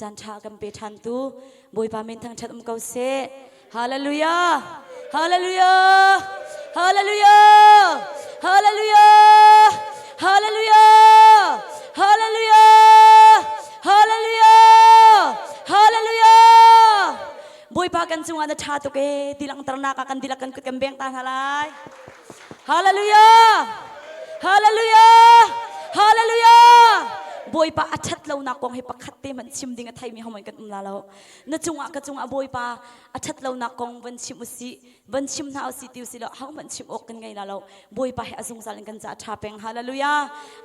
Caan ṭha kan pe ṭhan tu Bawipa min thangṭhat um ko seh. Hallelujah! Hallelujah! Hallelujah! Hallelujah! Hallelujah! Hallelujah! Hallelujah! Hallelujah! Bawipa kan cungah na ṭha tuk ee ti langhternak ah kan dihlak kan kut kan beng ta hna lai. Hallelujah! Hallelujah! Hallelujah! Bawipa a ṭhat lonak kong hi pakhat te hmanh chim ding a theimi hohmanh kan um la lo. Na cungah ka cungah Bawipa a ṭhat lonak kong van chim usih, van chim hna usih ti usih law hohmanh chim awk kan ngei la lo. Bawipa hi a zungzal in kan caah ṭha peng. Hallelujah!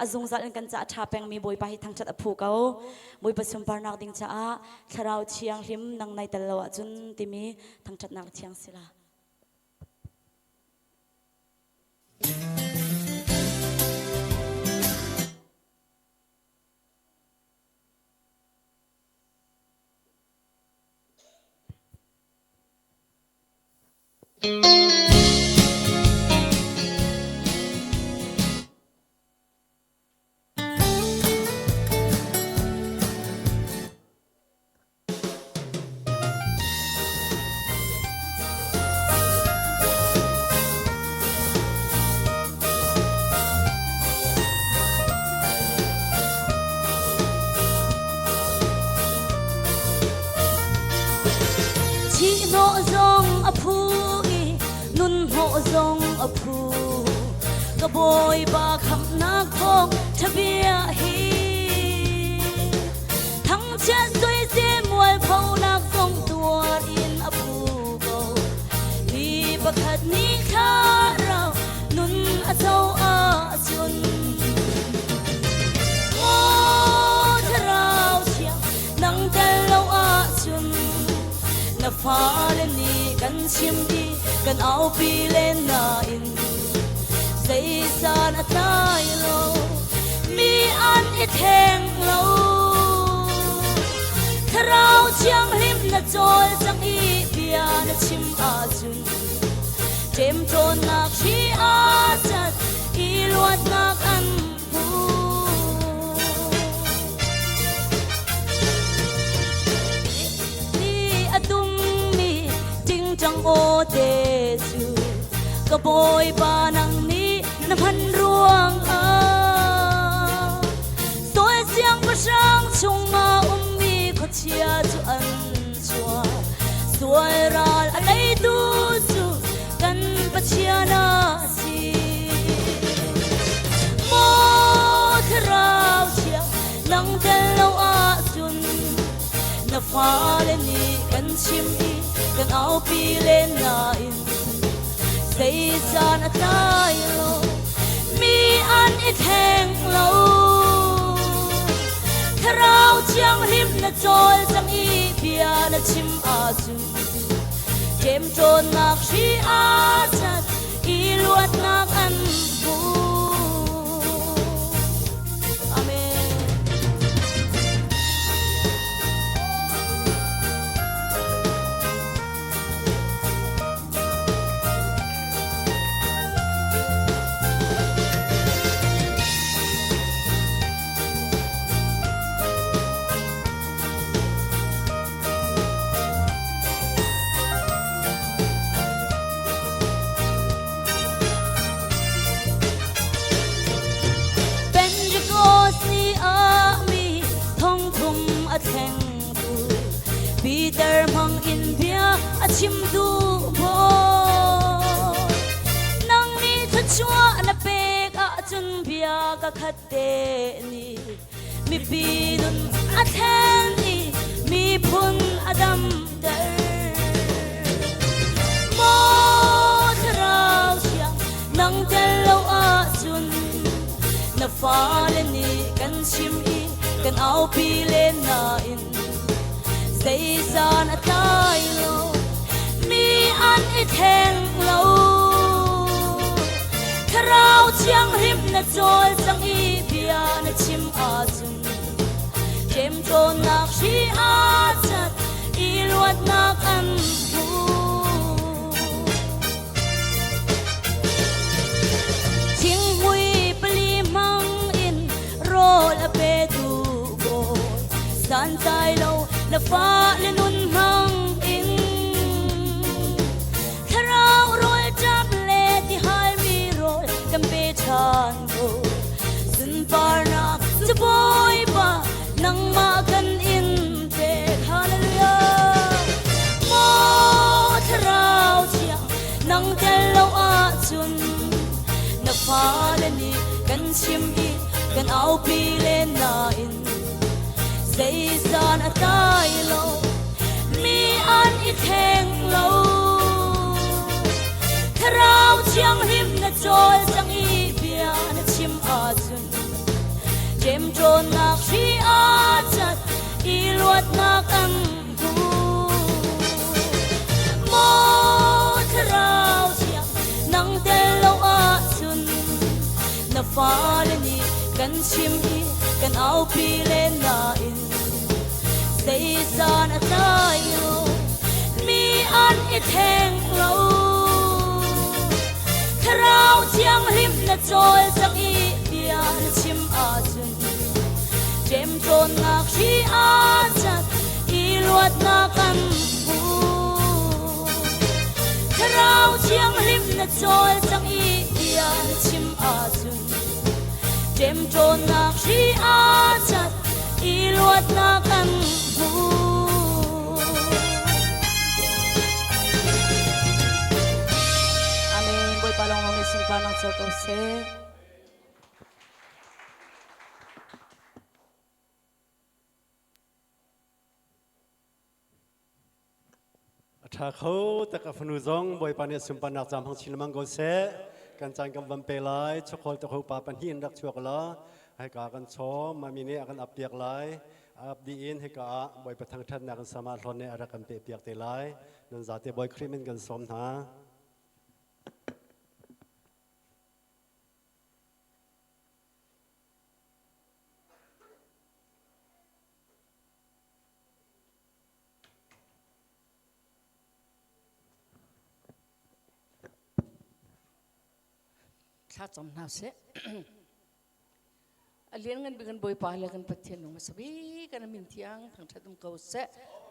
A zungzal in kan caah ṭha pengmi Bawipa hi thangṭhat a phu ko. Bawipa sunparnak ding caah Thlarau Thianghlim nang nai tel lo ahcun timi thangṭhatnak thiang si la. Thihhnawh zong a phu i nunhnawh zong a phu. Ka Bawipa khamhnak thawng ṭhabia hi. Thangchiat soise mualphonak zong tuar in a phu ko. Mi pakhat nih thlarau nun a co ahcun Maw thlarau thiang nang tel lo ahcun na fale nih kan chim i kan aupi len nain Zeisan a tlai lo, mi an i thleng lo. Thlarau Thianghlim na cawl cang i bia na chim ahcun ṭemṭawnnak hri aa cat i luatnak an hmu. Ni a tummi ṭingṭang aw te cu ka Bawipa nang nih na hman ruangah Saul siangpahrang chungah ummi khuachia cu an chuak. Sual ral a teitu cu kan Pathian a si. Maw thlarau thiang nang tel lo ahcun na fale nih kan chim i kan aupi len nain zei caan a tlai lo mi an i thleng lo thlarau thianghlim na cawl cang i bia na chim ahcun ṭemṭawnnak hri aa cat i luatnak an hmu. Amen. Pentecost ni ah mi thongthum a thlengtu Peter hmang in bia a chimtu maw nang nih thluachuah na pek ahcun bia ka khat te nih mipi nun a thlen i miphun a damter. Maw thlarau thiang nang tel lo ahcun na fale nih kan chim i kan aupi len nain zeizan a tlai lo mi an i thleng lo. Thlarau Thianghlim na cawl cang i bia na chim ahcun ṭemṭawnnak hri aa cat i luatnak an hmu. Thinghmui pali hmang in rawl a petu Bawi santlai lo. Na fale nun hmang in Thlarau rawl ṭap le tihalmi rawl kan pe ṭhan ko. Sunparnak cu Bawipa nangmah kan in pek. Hallelujah. Maw Thlarau Thiang nang tel lo ahcun na fale nih kan chim i kan aupi len nain zeizan a tlai lo mi an i thleng lo. Thlarau Thianghlim na cawl cang i bia na chim ahcun ṭemṭawnnak hri aa cat i luatnak an hmu. Maw Thlarau Thiang nang tel lo ahcun na fale nih kan chim i kan aupi len nain zeizan a tlai lo mi an i thleng lo. Thlarau Thianghlim na cawl cang i bia na chim ahcun ṭemṭawnnak hri aa cat i luatnak an hmu. Thlarau Thianghlim na cawl cang i bia na chim ahcun ṭemṭawnnak hri aa cat i luatnak an hmu. Amen. Bawipa lawnglawng nih sunparnak co ko seh. A ṭha kho tak a fanu zong Bawipa nih sunparnak caam hmang chin lengmang ko seh. Kan caan kan van pe lai. Chokhawl takho pa pahnih in rak chuak la. Hika kan chawm mami nih a kan ap piak lai. Ap dih in hika ah Bawipa thangṭhatnak in sama hlawn nih a rak kan peh piak te lai. Nan zate Bawi Khrih min kan sawm hna. Thla cam hna seh. A lianngan bik kan Bawipa le kan Pathian nung hmasa bik kan min thiang thangṭhat um ko seh.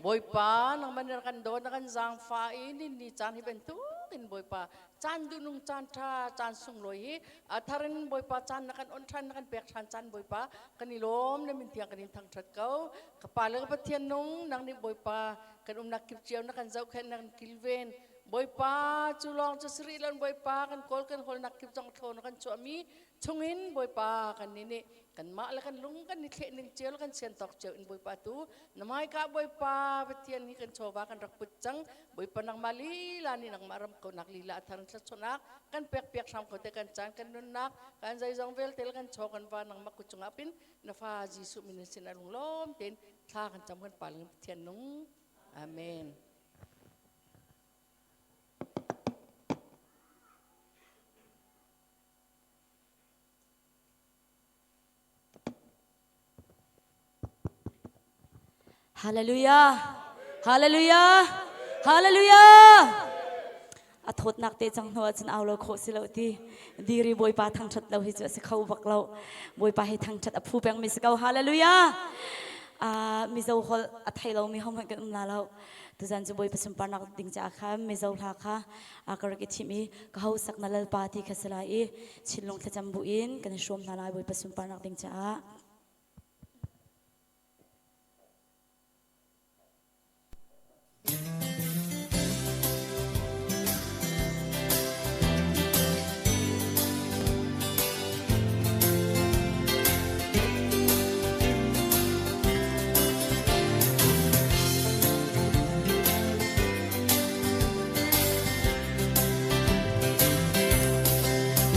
Bawipa nangmah nih kan dawt na kan zaangfah i nin ni caan hi bantuk in Bawipa caan duhnung caan ṭha caan sunglawi hi a thar in Bawipa caan na kan on ṭhan na kan pek ṭhan caan Bawipa kan i lawm na min thiang kan in thangṭhat ko. Ka pa le ka Pathian nung nang nih Bawipa kan umnak kip cio na kan zohkhenh na kan kilven Bawipa cu lawng cu si rih lo Bawipa kan kawl kan hawlnak kip zong thlawn na kan chuahmi chungin Bawipa kan nih nih kanmah le kan lung kan i thleh ning cio le kan sian tawk cio in Bawipa tu na hmaika Bawipa Pathian hi kan chawva kan rak put cang. Bawipa nangmah lila nih nangmah ram ko nak lila a thar thluachuahnak kan pek piak hram ko te kan caan kan nunnak kan zeizong vialte le kan chaw kan va nangmah kut cungah pin na fa Jesuh min in sin a lung lawm tein thla kan cam kan pa Pathian nung. Amen. Hallelujah. Hallelujah. Hallelujah. A thawtnak te cang hnu ahcun au lo khawh si lo ti. Diri Bawipa thangṭhat lo hi cu a si kho bak lo. Bawipa hi thangṭhat a phu peng mi si ko. Hallelujah. Mizo holh a thei lomi hohmanh kan um la lo. Tuzan cu Bawipa sunparnak ding caah khan Mizo hla kha a ka rak i thim i ka ho sak na lalpa ti kha si lai i chinlung thlacam bu in kan i hrawm hna lai Bawipa sunparnak ding caah.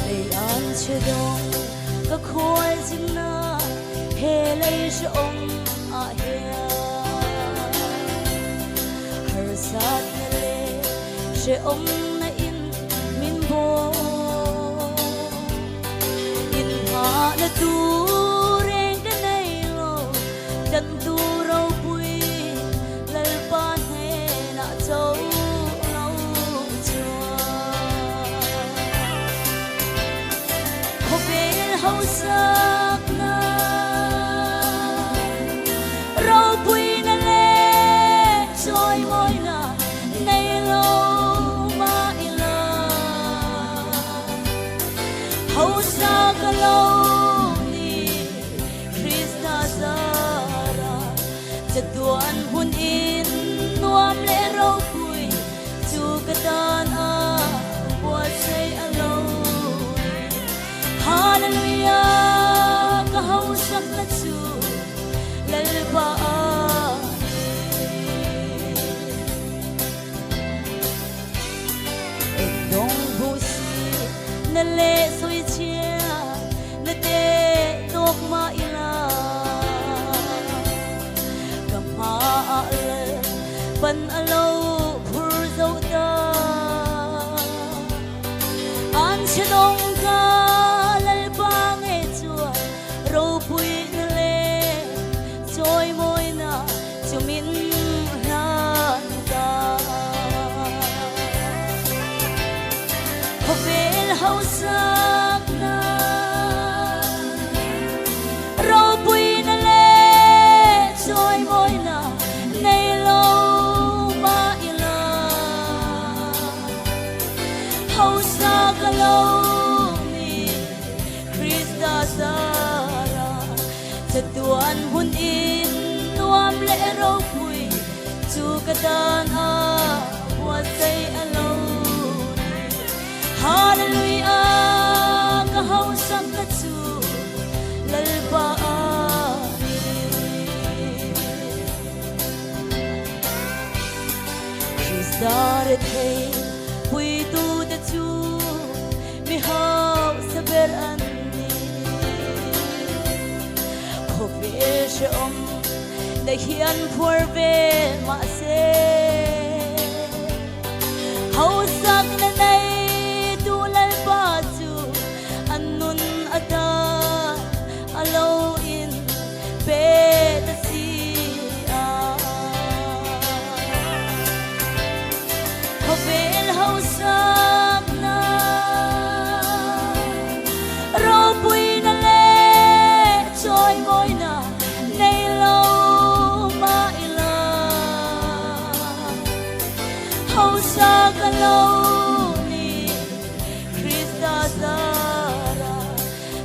Lei an che dong ka khual zingna he lei shi ong a he harsat na le she ong na in min bo in ha na tu reng ka nei lo dan tu ropui lalpa hnenah co lo chuan khawvel hausak na ropui na le Chatuan hun in nuam le ropui chu ka tan a buatsaih a lo ni. Hallelujah ka hausak na chu Lalpa a ni. Engdong bu si na le soi chia na te tok ma ila ka hma ah lal pan alo phur zo ta an che dong ka lalpa nge chuan ropui na le chawimawi na chu min hlan ta. Khawvel hausak na ropui na le chawimawi na nei lo mah ila hausa ka lo ni Krista zara chatuan hun in nuam le ropui chu ka tan a buatsaih a lo ni. Hallelujah ka hausak na chu Lalpa a ni. Krista rethei puitu te chu mi hausa ber an ni. Khawvel hrehawm na hian phuar ve mahse hausak na nei tu Lalpa chu an nun ata a lo in pe ta si a. Khawvel hausak na ropui na le chawimawi na nei lo mah ila hausa ka lo ni Krista zara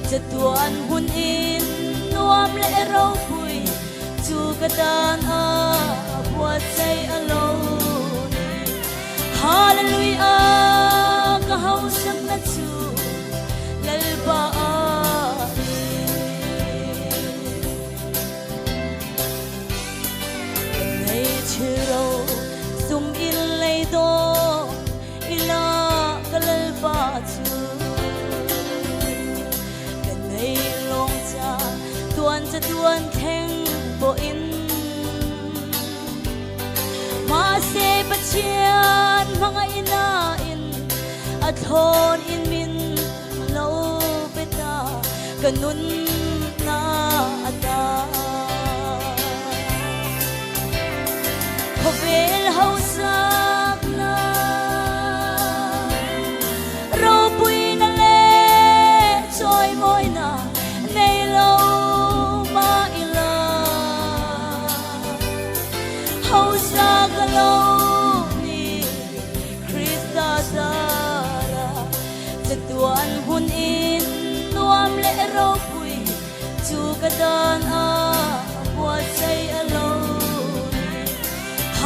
chatuan hun in nuam le ropui chu ka tan a buatsaih a lo ni. Hallelujah ka hausak na chu Lalpa a ni. Ka nei thil sum in lei dawn ila ka Lalpa chu ka nei lawng cha tuan cha tuan thleng pawhin mahse Pathian hmangaihna in a thlawn in min lo pe ta ka nun na ata. Khawvel hausak na ropui na le chawimawi na nei lo mah ila hausa ka lo ni Krista zara chatuan hun in nuam le ropui chu ka tan a buatsaih a lo ni.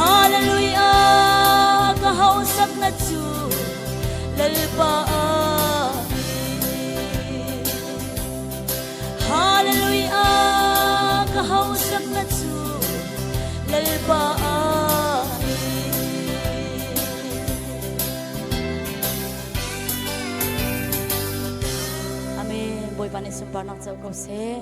Hallelujah ka hausak na chu Lalpa a ni. Hallelujah ka hausak na chu Lalpa a ni. Amen. Bawipa nih sunparnak co ko seh.